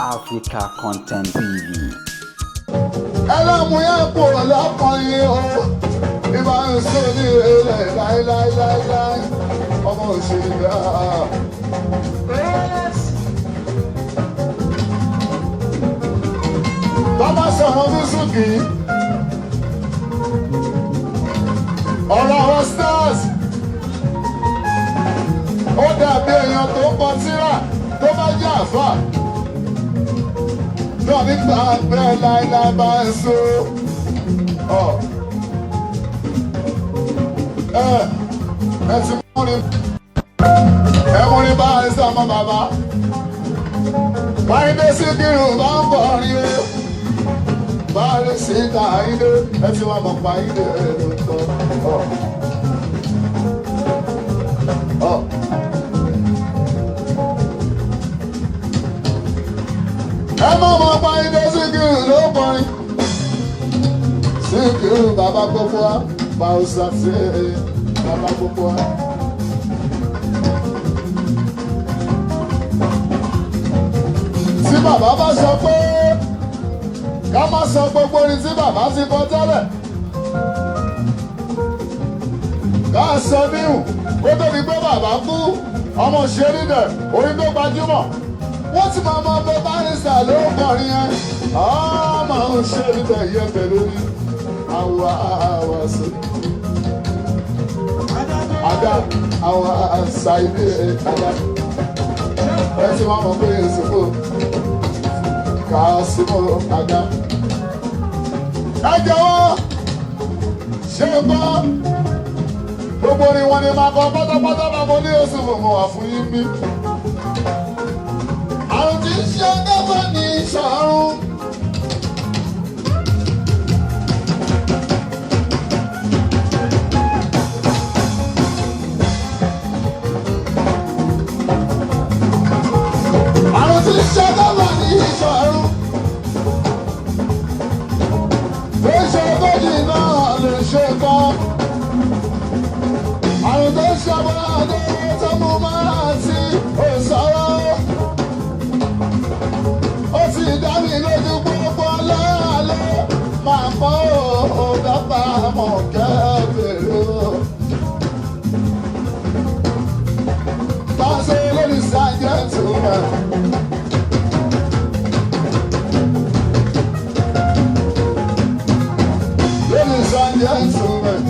Africa Content TV. Ẹlẹ́mu yẹn kò lọ́kàn yín o, ìbá ń sọ ní ilẹ̀ láíláíláíláí, ọmọ òṣèlú. Bàbá sọ̀rọ̀ Mísùkì, ọ̀rọ̀ àwọn stars, ó dàbí èèyàn tó ń bọ tíra tó bá jẹ́ àfà náà nígbà bẹ́ẹ̀ láíláí bá ń so. Ẹ ẹ ti mú ni ẹ mú ni bá ẹ sọ ọmọ bàbá. Wáyé Síkírù bá ń bọ̀ rí o. Báyìí síta ilé ẹ ti wá mọ̀ pa ilé lóòótọ́. Ẹ má mọ̀ pa ilé, Síkírù ló kọrin. Síkírù bàbá gbogbo wa, Báwùsà sí bàbá gbogbo wa. Tí bàbá bá sọ pé ká má sọ gbogbo orin tí bàbá ti kọ tẹ́lẹ̀, ká sọ níhùn kó tó di pé bàbá kú, ọmọ ṣeré dẹ̀ orin tó gbajúmọ̀ wọ́n ti máa máa bẹ barrister ló ń kọrin yẹn, ọmọ ṣeré dẹ̀ yẹ pẹ̀lú ní àwa àwa sí àdá àwa ṣàìdí àdá. Ẹ ti máa mọ̀ pé Yusufu Kasimu àdá. Ẹ jọ̀wọ́, ṣé ń gbọ́ gbogbo ni wọn ni máa kọ pátápátá. Bàbá ní oṣù fòmò wà fún yín bí. Àrùn tí ń ṣe gẹ́fẹ́ ní ìṣàrùn. Àrùn tí ń ṣe gẹ́fẹ́ ní ìṣàrùn. Tó ń ṣe ogójì náà lè ṣe kan. Àrùn tó ń ṣe ọmọdé tó mú máa ti òṣòro. Ó ti dá mi lójú gbogbo lọ́ọ̀lọ́ máa kọ́ òdàbà mọ̀ kẹ́bẹ̀rẹ̀ o. Pàṣẹ lórí sájẹ́ntì rẹ̀. Ladies and gentlemen,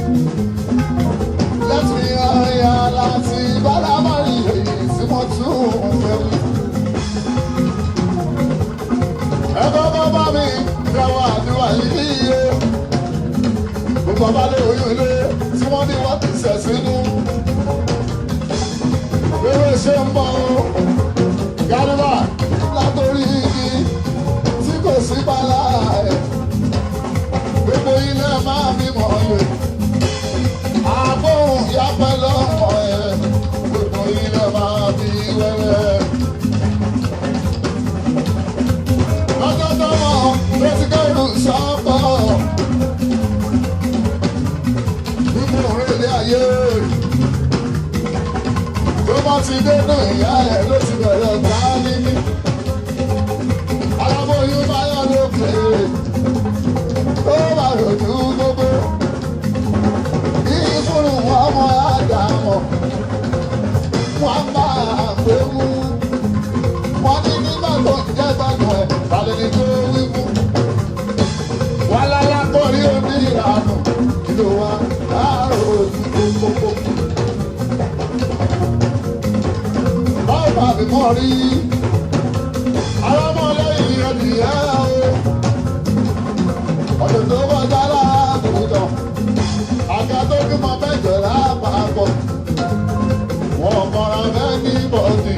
let me hear láti bálábàrí èyí tí mo tún fẹ́ wí. Ẹ kọ́kọ́ bá mi rẹwà àdúrà yìí o. Gbogbo ọba lóyún ilé tí wọ́n ní wọ́n ti sẹ̀ sínú. Ewé ṣe ń bọ̀ o. Gàdúrà látòrí igi tí kò sí bàlá ẹ̀. Gbogbo ilé máa bímọ yẹ. Àbóhùn yápẹ́ lọ́mọ ẹ̀. Gbogbo ilé máa bí wẹ́wẹ́. Lọ́jọ́ tọ́mọ ló ti kẹ́rù sọ́pọ̀. Nínú orílẹ̀ ayé. Tó bá ti dénú ìyá ẹ̀ ló ti bẹ̀rẹ̀ ká níní. Aláboyún bá yọ lókè. Tó bá rojú gbogbo. Ìfúnnu ọmọ Ádámọ̀. Wọ́n máa gbé mú. Wọ́n ní nígbà tó ń jẹ́ gbàgbọ́ ẹ̀. Balẹ̀ ni tó wí fún. Wọ́n lálá kọ́rí omi ìlànà. Kí ló wá láàárọ̀ ojú gbogbo? Báwo máa fi mọ́ rí? Alámọ̀lẹ́yìn ẹnìyẹn o. Ọdún tó kọjá láàbùdàn. Àga tó bímọ mẹ́jọ lápapọ̀. Wọ́n kọra fẹ́ ní bọ́ọ̀dì.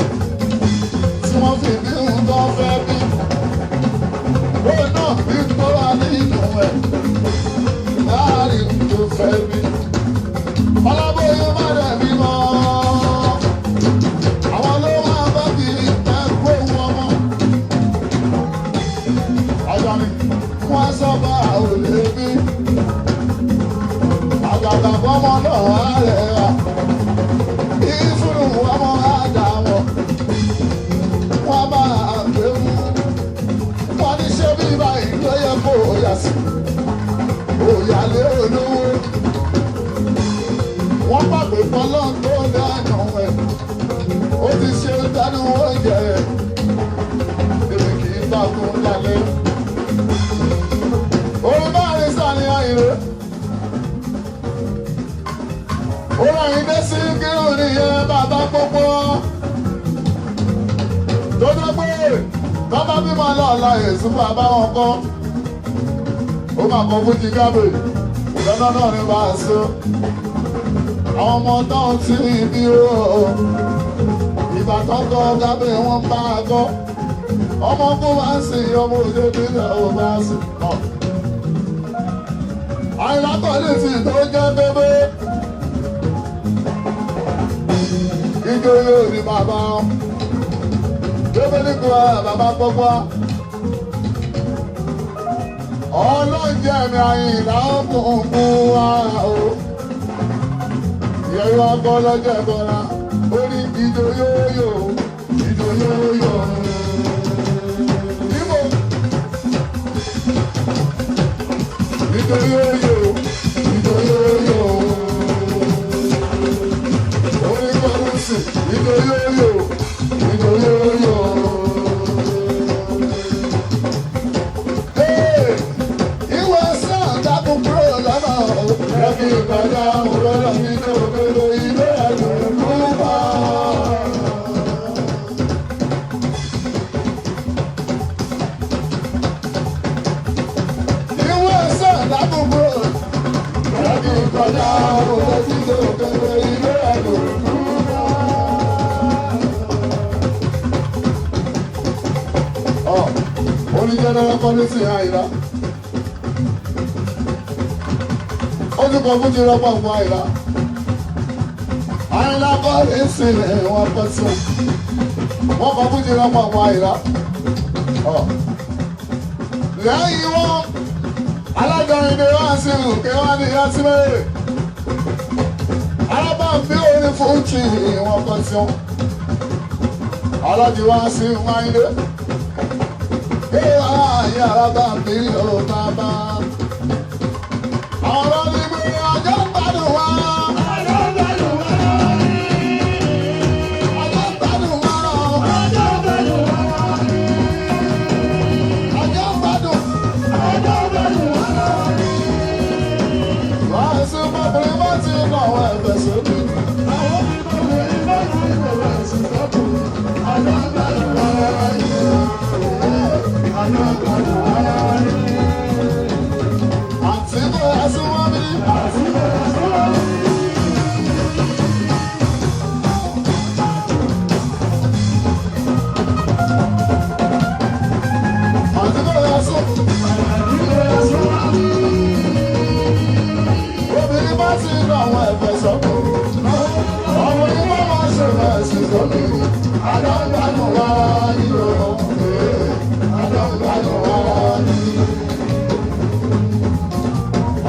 Tí wọ́n fi bí nǹkan fẹ́ bí. Ó náà bí tó wà nínú ẹ̀. Láàrin tó fẹ́ bí. Ọlábóyún má dẹ̀ bímọ. Àwọn ló máa bá kiri ẹ̀kọ́ wọn mọ́. Ajá mi, wọ́n sábà ò lè bí. Àgàgà bọ́mọ náà á rẹ̀ wá. Ìfúrù ọmọ Ádámọ̀. Wọ́n máa gbé mú. kó o yà sí. Òyàlé olówó. Wọ́n pàgbé fọlọ́n tó dáná ẹ̀. Ó ti ṣe dánú oúnjẹ ẹ̀. Èmi kì í bá kún lálẹ́. Orin márùn-ún sani Àyìnlé. Orin Àyìndé sí kírun nìyẹn bàbá pópó. Tó dé pé tọ́ba bímọ lọ́la èsù bàbá wọn kọ́. Ó máa kọ fún Chicago. Lọ́dọ̀ náà ni bá a sọ. Àwọn ọmọ táwọn ti bí ó. Ìbátan kọ́ gábẹ́ wọn bá a kọ́. Ọmọ kó máa ń sìn ọmọ òjò nílẹ̀ ó bá a sìn. Àyìnlá kọ́lé tí tó jẹ́ bébé. Ijó yóò ní bàbá wọn. Bébé ní kú bàbá gbogbo. Ọlọ́jẹ̀ mi Àyìnlá ọkùnkùn wa o. Ìyẹ̀wò ọkọ lọ́jọ́ ìbọ̀ra. Ó ní ijó yóò yóò, ijó yóò yóò. Níbo? Ijó yóò yóò, ijó yóò yóò. Orin kọ́lù sí, ijó yóò yóò, ijó yóò yóò. Ee, ìwọ sàn dákun kúrò lọ́nà o. Jẹ́ kí ìkọjá òróró mi tó gbogbo ilé ẹ̀dùn kúbọ̀. Ìwọ sàn dákun kúrò. Jẹ́ kí ìkọjá òróró mi tó gbogbo ilé ẹ̀dùn kúbọ̀. Ọ̀ oníjẹ́dọ́rọ́ kọ́ ní sí Àyìnlá. Ó ti kọ́ fún ti rọ́pọ̀ fún Àyìnlá. Àyìnlá kọ́ ní sílẹ̀ wọn kọ́ sí wọn. Wọ́n kọ́ fún ti rọ́pọ̀ fún Àyìnlá. Ọ̀ lẹ́yìn wọn, alága ìdè wá sí òkè wá ní ìyá sí mẹ́rẹ̀. Alábàáfí orin fújì wọn kọ́ sí wọn. Alájí wá sí wáyé. Ayé alábàáfí ò bàbá. Ọ̀rọ̀ ni pé ọjọ́ ń gbádùn wá. Ọjọ́ ń gbádùn wá. Ọjọ́ ń gbádùn wá. Ọjọ́ ń gbádùn. Wá sí bọ́bìnrin bá ti nà àwọn ẹ̀fẹ̀ sókè. Àǹtí kò yá sí wọ́n bí. Àǹtí kò yá sí. Obìnrin bá ti nà àwọn ẹ̀fẹ̀ sókè. Ọmọdé bá máa ṣe ẹ̀sìn sókè. Adágbádùn wá ní o. Adágbádùn wá ní o.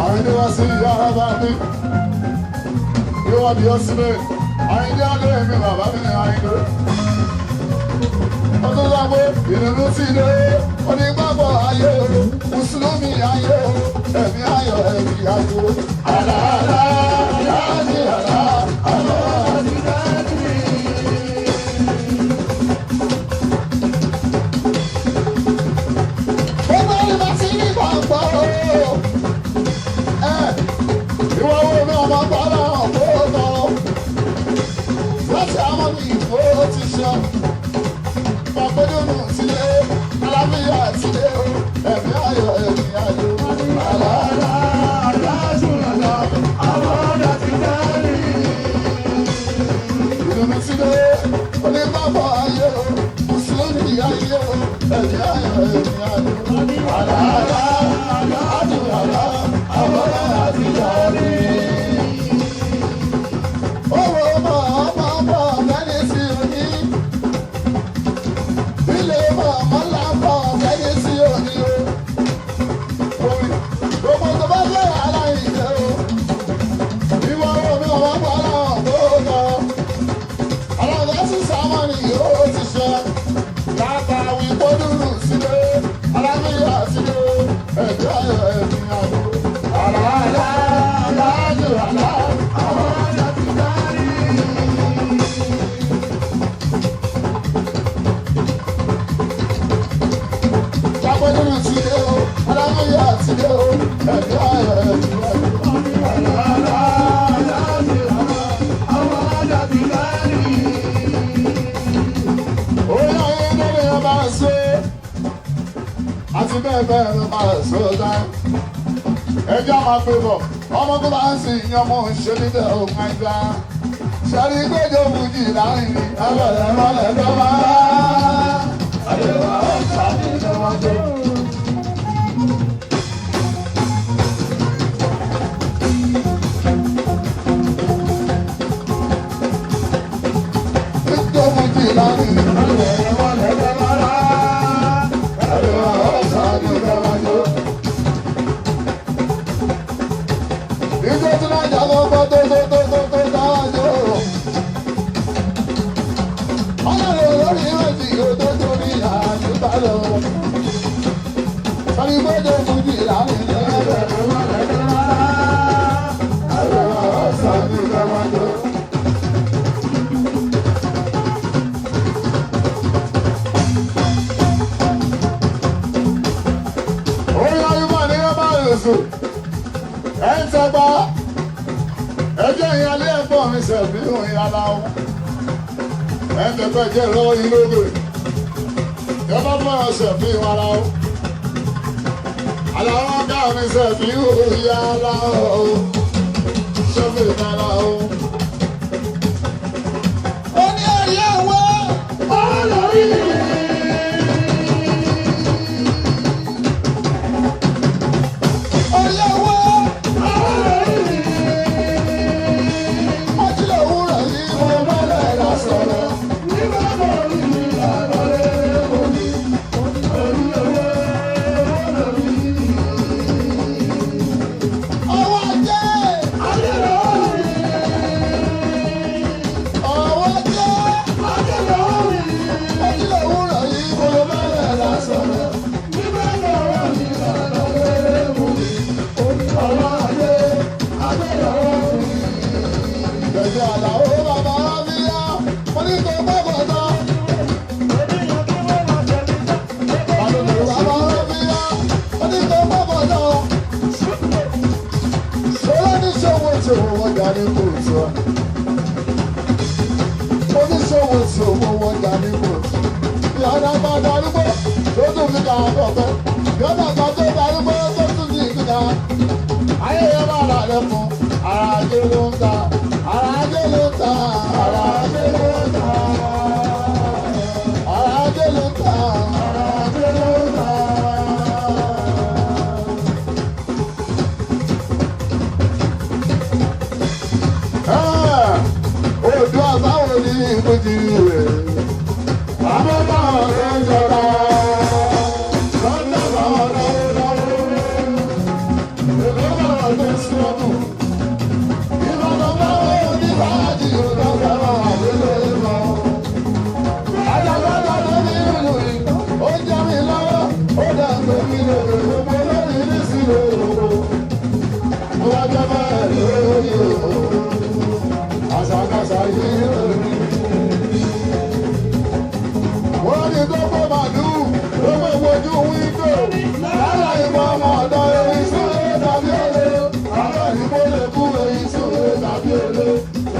Àyìndé wá sí yàrá bá mi. Ìwádìí ó sí mi. Àyìndé adé mi bàbá mi ní Àyìndé. Ó tún sọ pé ìrìnnú ti dé. Onígbàgbọ́ ayé o, Mùsùlùmí ayé o, ẹ̀mí ayọ̀ ẹ̀mí ayọ̀. Àlá àlá, yáàdì àlá, àlá àti dáàdì. Gbogbo ẹni bá ti ní gbàgbọ́ o. Ẹ, ìwọ wo mi ọmọ gbọ́dọ̀ kó o tọrọ. Láti àwọn mi ìfó ti ṣe. Pàpẹ́dùnú sílé, aláfíà sílé o, ẹ̀mí ayọ̀ ẹ̀mí ayọ̀. Àlá ìdùnnú sílé, onígbàgbọ́ ayé o, mùsùlùmí ayé o, ẹ̀mí ayọ̀ ẹ̀mí ayọ̀. Àlá àlá, àdùn àlá, àwọn àti jáde. Owó ọmọ ọmọ ọmọ ọ̀gẹ́ni sí òní. Ilé ọmọ ọmọ làbọ̀ ọ̀gẹ́ni sí òní o. Orí gbogbo tó bá fẹ́ aláìjẹ o. Ìwọ owó mi ọmọ ọmọ aláwọ̀ tó lọ. Aláwọ̀ sì sáwọn ni yóò ti ṣe. Látàwí gbódùrú sílé, aláwíyá sílé, ẹ̀mí ayọ̀ ẹ̀mí àjò. Àlá aláàjò àlá àwọn ọjà ti dárí. Jábọ́dúró ti dé o, alámúyá ti dé o, ẹ̀mí ayọ̀ ẹ̀mí àjò. Àlá aláàjò àlá àwọn ọjà ti dárí. Orí ayé lórí ọba ṣe àti bẹ́ẹ̀ bẹ́ẹ̀ ló máa ṣe ó dá. Ẹjọ́ máa pè bọ̀, ọmọ tó bá ń sìn yan mọ̀ ń ṣe nílẹ̀ òun àìdá. Ṣẹ́rí gbẹ́jọ́ fújì láàrin ní abẹ́rẹ́ mọ́lẹ̀ tó máa. Àdéhùn ọ̀sán ní ìjọba tó. Gbẹ́jọ́ fújì láàrin ní abẹ́rẹ́ mọ́lẹ̀ tó máa. Àdéhùn ọ̀sán ní ìjọba tó. Ìjọ tí wọ́n jà lọ gbọ́ tó tó tó tó tó dájọ́. Ọlọ́run lórí ìrètí yóò tó torí àdúgbò lọ. Sọ́ni gbọ́dọ̀ fújì láàrin lẹ́yìn. Orí ayúmọ̀ ní ẹ bá rẹ̀ sùn. Ẹ ń tẹgbà. Ẹ jẹ́ ìyálé ẹ̀gbọ́n mi sẹ̀fí òun ìyálà wọn. Ẹ ń tẹgbẹ́ jẹ́ lọ́wọ́ yín lóge. Ẹ bá fẹ́ràn sẹ̀fí wọn ara wọn. Àlàó ọ̀gá mi sẹ̀fí òun ìyálà wọn. Sẹ́fí ìyálà wọn. Ó ní ẹ̀rí ẹ̀wọ́ ọlọ́rí. Ẹ̀rí ẹ̀wọ́ ọlọ́rí. Ajílẹ̀ òwúrọ̀ yìí mo bá lẹ́ẹ̀dá sọ̀rọ̀. Nígbà tó rí mi lálẹ́ òní. Orí owó lórí. Ọwọ́ ajé. Ajílẹ̀ òní. Ọwọ́ ajé. Ajílẹ̀ òní. Ajílẹ̀ òwúrọ̀ yìí mo bá lẹ́ẹ̀dá sọ̀rọ̀. Nígbà tó rí mi lálẹ́ òní. Ọwọ́ ajé. Ajílẹ̀ òní. Gbẹ̀gbẹ̀ àlàó bàbá mi yá, mo ní kó gbọ́gbọ́ tán. Bàbá mi yá, mo ní kó gbọ́gbọ́ tán. Ṣọlá ní ṣòwò tí òun wọ́n jà ní kóòtù. Oníṣòwò tí òun wọ́n jà ní kóòtù. Ìyára bá darúgbó tó tún fi kà á bọ̀ pẹ́. Yọ́nà kan tó darúgbó tó tún fi kà á. Ayé yẹn bá rà lẹ́kùn, ara ajé ló ń ta, ara ajé ló ń ta, ara ajé ló ń ta, ara ajé ló ń ta, ara ajé ló ń ta. Odò àbáwọ̀ ní ìkújì rẹ̀. Bàbá báwọn ló ń jọra. Lọ́dọ̀ báwọn lọ́wọ́ lọ́wọ́. Èló báwọn ló ń sọ́dún. Ìbàdàn báwọn oníbàájì òdòdó àdúgbò lọ. Àjàgbádá ló ní ìlú yìí. Ó jẹ́ mi lọ́wọ́. Ó dàgbé mi lòdò. Gbogbo lórí nísìnyí òkò. Mo wá jẹ́ bẹ́ẹ̀ lórí òkò. Àṣàkáṣà yìí lórí. Wọ́n ní gbogbo màlúù ló gbogbo ojú wíńdò. Lára ìmọ̀ ọmọ ọ̀dọ́ erin súnlé tàbí olè. Àwọn ìbò lè kú erin súnlé tàbí olè.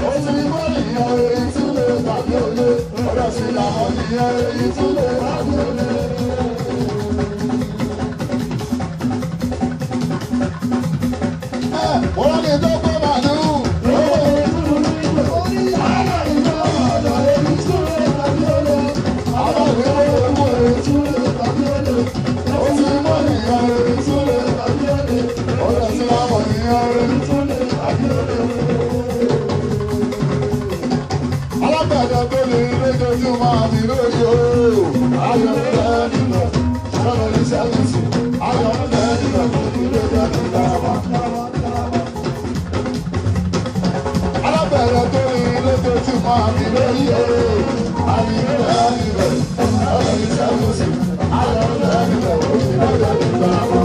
Oṣù ìbò nìyẹn erin súnlé tàbí olè. Ọ̀dọ̀ sí làwọn nìyẹn erin súnlé tàbí olè. Wọ́n ní gbogbo màlúù ló gbogbo. Lára ìmọ̀ ọmọ ọ̀dọ́ erin súnlé tàbí olè. Àwọn ìbò lè kú erin súnlé tàbí olè. Oṣù ìbò nìyẹn erin súnlé tàbí olè. Ọ̀dọ̀ sí làwọn nìyẹn erin súnlé tàbí olè. Alágbàdo tó lè lójoojúmọ́ mi lórí o. Ayọ̀ ń bẹ nílẹ̀, sọ́dọ̀ ní sẹ́fíìsì. Ayọ̀ ń bẹ nílẹ̀, kò ní lè jẹ́ nígbà wá. Alágbàdo tó lè lójoojúmọ́ mi lórí o. Ayọ̀ ń bẹ nílẹ̀, sọ́dọ̀ ní sẹ́fíìsì. Ayọ̀ ń bẹ nílẹ̀, kò ní lè jẹ́ nígbà wá.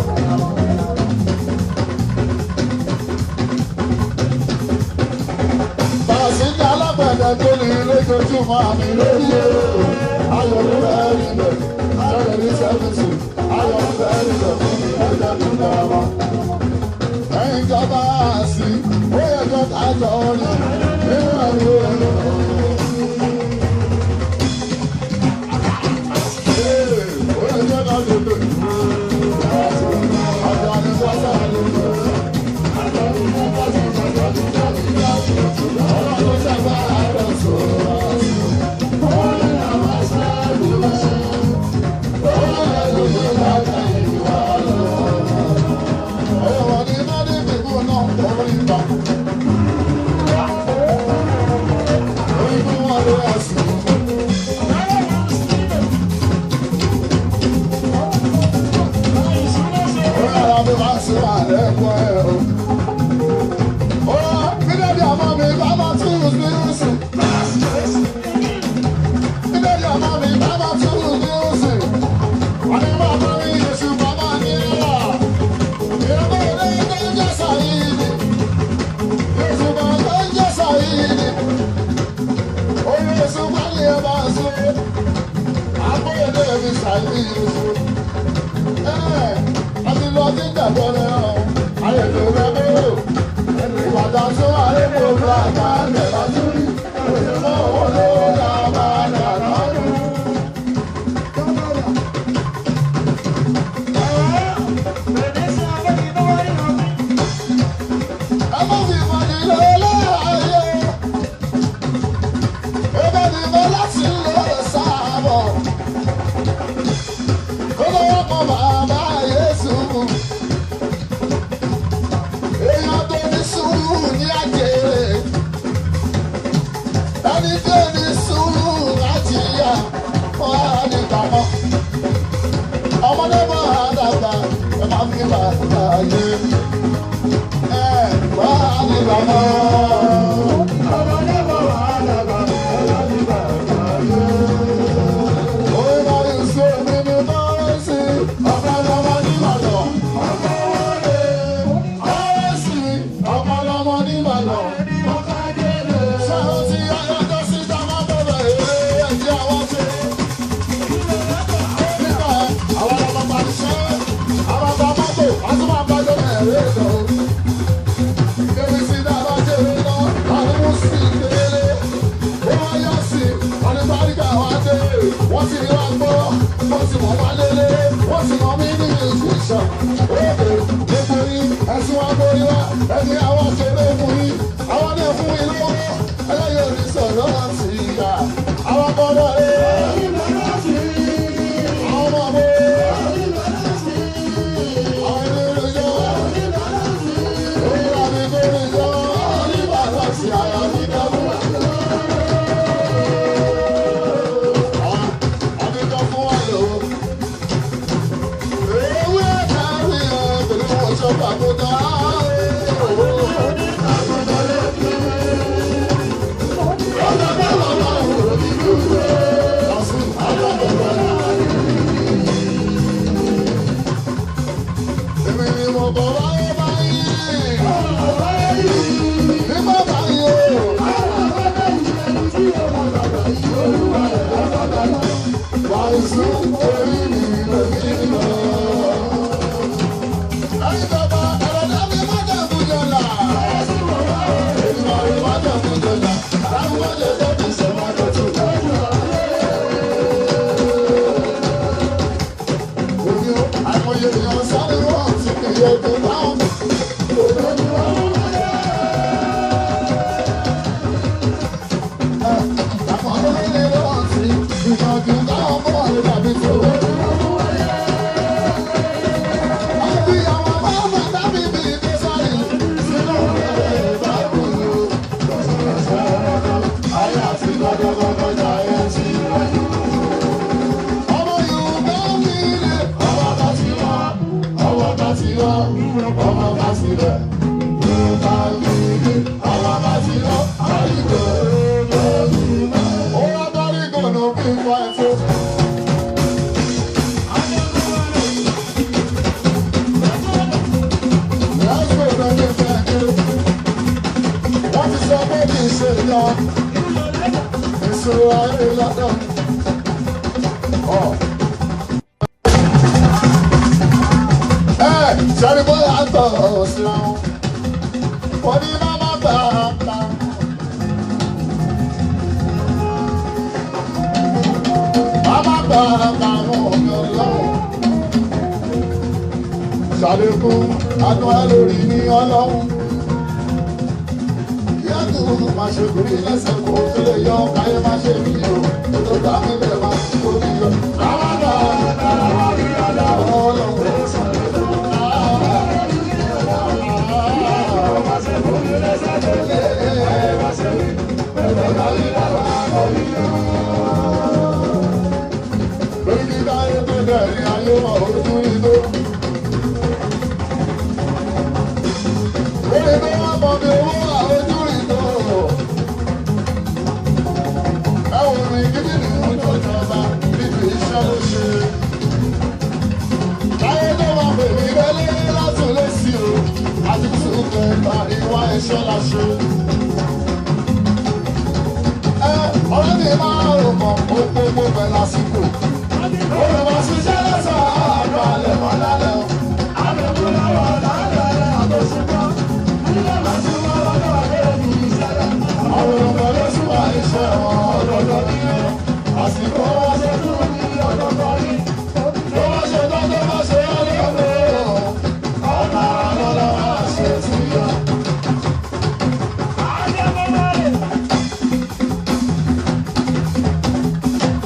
máa mi lórí o. Ayọ̀ ló bẹ́ẹ̀ níbẹ̀, sọ̀rọ̀ ní sẹ́fíìsì. Ayọ̀ ló bẹ́ẹ̀ níbẹ̀ fún mi ẹ̀jẹ̀ tó dára mọ́. Ẹ̀yin ìjọba sí, ó yẹ kó kájọ ní nínú ẹ̀rọ ẹ̀rọ. Ó yẹ kó kájọ ní. Àjọ ní sọ́sọ́ àlùkò. ayé lọ́dọ̀. Ẹ sẹ́ni bóyá tọ̀ síra wọn. Wọ́n ní má má gbà á ta. Má má gbà á ta àwọn ọ̀gbìn ọlọ́run. Ṣàlékún àánú ẹ lórí ní ọlọ́run. Yàtò máa ṣe kúrì lẹ́sẹ̀ kó tó lè yọ káyé má ṣe mí o. Tó dá mi lẹ̀ máa kó mi yọ. Má má gbà á ta ọlọ́run. Iṣẹ́ la ṣe. Ẹ ọ̀rẹ́ mi máa ń rò mọ́ gbogbo pẹ̀lú àsìkò. Olùmọ̀ṣiṣẹ́ lọ́sàn-án àgbà lẹ̀ mọ́ lálẹ́ o. Àwọn ọmọ ló súnmọ́ iṣẹ́ wọn ọ̀dọ̀ọ̀dọ̀ ní o. Àsìkò wọn ṣe tún ní ọ̀dọ̀ọ̀dọ̀ ní. Tó bá ṣe tán tó bá ṣe é lóko. Ọ̀nà àlọ́lọ́ wá ṣe sí yọ.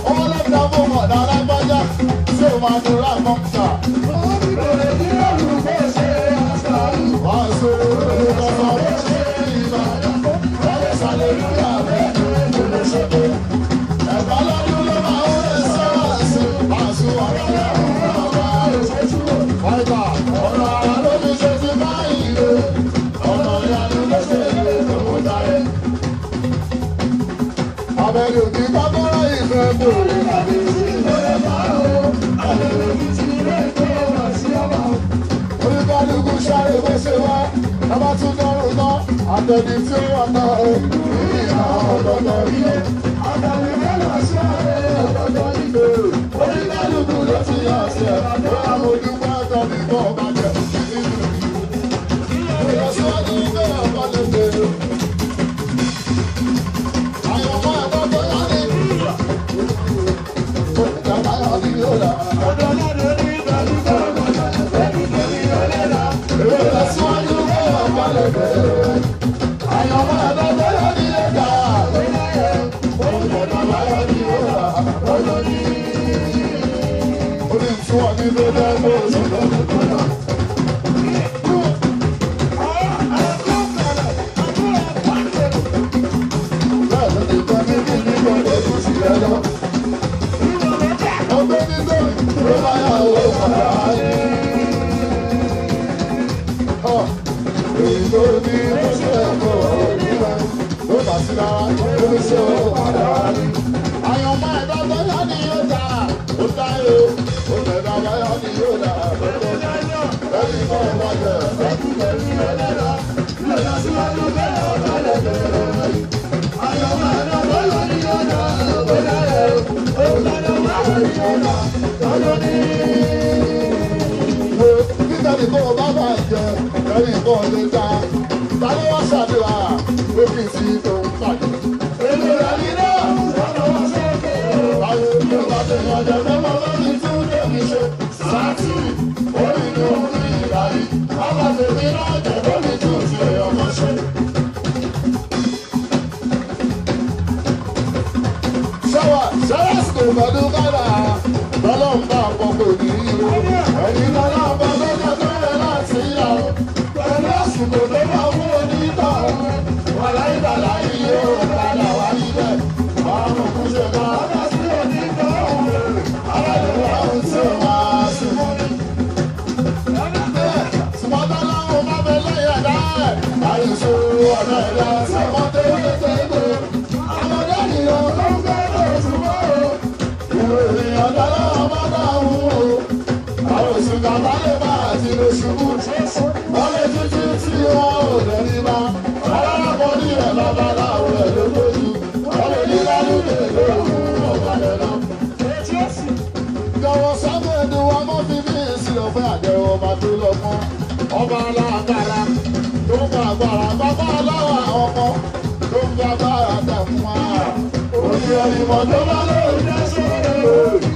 Owó ló dá fún ọ̀dà alágbájá tí ó máa dúró àmọ́ta. Wọ́n ṣe olùkọ́sọ̀ bó ṣe ìgbà. Wọ́n lè ṣàlèlúyà bẹ́ẹ̀ ló lè ṣe pé. Ẹ̀gbá lọ́dún ló máa ń lè sọ̀rọ̀ sí. Àṣù ọ̀rọ̀ lẹ́rù ọ̀rọ̀ Fáìbà ọ̀rọ̀ àrà ló fi ṣe ti báyìí lé. Ọ̀nà ìyanu ló ṣe lè lówó dáyé. Abẹ́rẹ́ òbí kọ́kọ́rọ́ ìfẹ́ kò rí. Oníkálukú sáré bó ṣe wá, ẹ bá tún dọ́rùn tán, àtẹ̀dí tí ó wà náà ó ìhà ọ̀dọ̀dọ̀ rí. Oníkálukú ló ti yà sí ẹ̀, bóyá mo dúpẹ́ tọ́bí kọ́ bàjẹ́ nínú ìlọsíwájú bẹ́ẹ̀ ọkọ lè bèrè. Àyànmọ́ ẹ̀kọ́ tó yá ní. Ìjàmbá yọ ní yóò dà. Ìlọsíwájú bẹ́ẹ̀ ọkọ lè bèrè. Àyànmọ́ ẹ̀kọ́ tó yá ní yóò dà. Ìjàmbá yọ ní yóò dà. Orí tí wọ́n ní ló dẹ́ bó ṣe lọ́dún tó yá. Bẹ́ẹ̀ ló ti tọ́ ní kí ní kò lè kú sí ẹ lọ. Ọgbẹ́ nítorí ló máa yà owó padà ayé. Èyí tó ní bó ṣe ẹ̀kọ́ òní rẹ̀ ló bá sí lára ló fi ṣe owó padà ayé. Àyànmọ́ ẹ̀dá tó yá ni yóò dà ó dá yó. Ó ẹ̀dá bá yá ni yóò dà lẹ́yìn náà wájẹ̀. Wo títẹ̀lì kó o bá bá jẹ lẹ́yìn kó o lè dá. Ta ló wá ṣàdúrà pé kí n sí tòun pàdé? Èmi rẹ̀ ní náà. Báwo ló bá ti yàn jẹ pé mo bá ti tún tèmi ṣe? Sátì, orí ni òun ní ìdarí. Bàbá tèmi náà jẹ́ kó mi tún ti èèyàn kan ṣe. Ṣọ́wà ṣẹ́rẹ́sìkò pẹ̀lú kádà lọ́lọ́run bá pọ̀ kò ní í o. Ẹ̀yin lọ́lọ́run bá lọ́jọ́ tó yẹ láti yà o. Pẹ̀lú àsìkò tó bá fún onítọ̀ wà láyé bàlá yìí ó padà wá níbẹ̀. Àwọn òkú ṣe ká aláìwá ohun tí ó máa ṣe fún mi. Sùmọ́tà láwọn bá bẹ lẹ́yìn ẹ̀dá ẹ̀. Àyùsọ ọ̀nà ẹ̀dá tí wọ́n tẹ́lẹ̀ tẹ́lẹ̀. Àmọ̀dé nìyọ̀ ló ń gbé lóṣù mọ́ o. Ìròyìn ọ̀dà láwọn bá dáhùn o. Àwọn oṣù kàtà lè bá àti lóṣù kú. Wọ́n lè títí tí wọn ò lẹ́ni bá. Alárakọ̀ ní ẹ̀ babaláwo ẹ̀ ló lójú. Wọ́n lè ní lálùdè lóru. Jọ̀wọ́ sábẹ́ẹ̀dù wa má fi mí sílẹ̀ fún àjẹrò ọba tó lọ́gbọ́n. Ọba alágbára tó ń gba agbára, bàbá aláwa ọmọ tó ń gba agbára dàkún wa. Òní ẹ̀rìmọ̀ tó bá lóun dá sórí.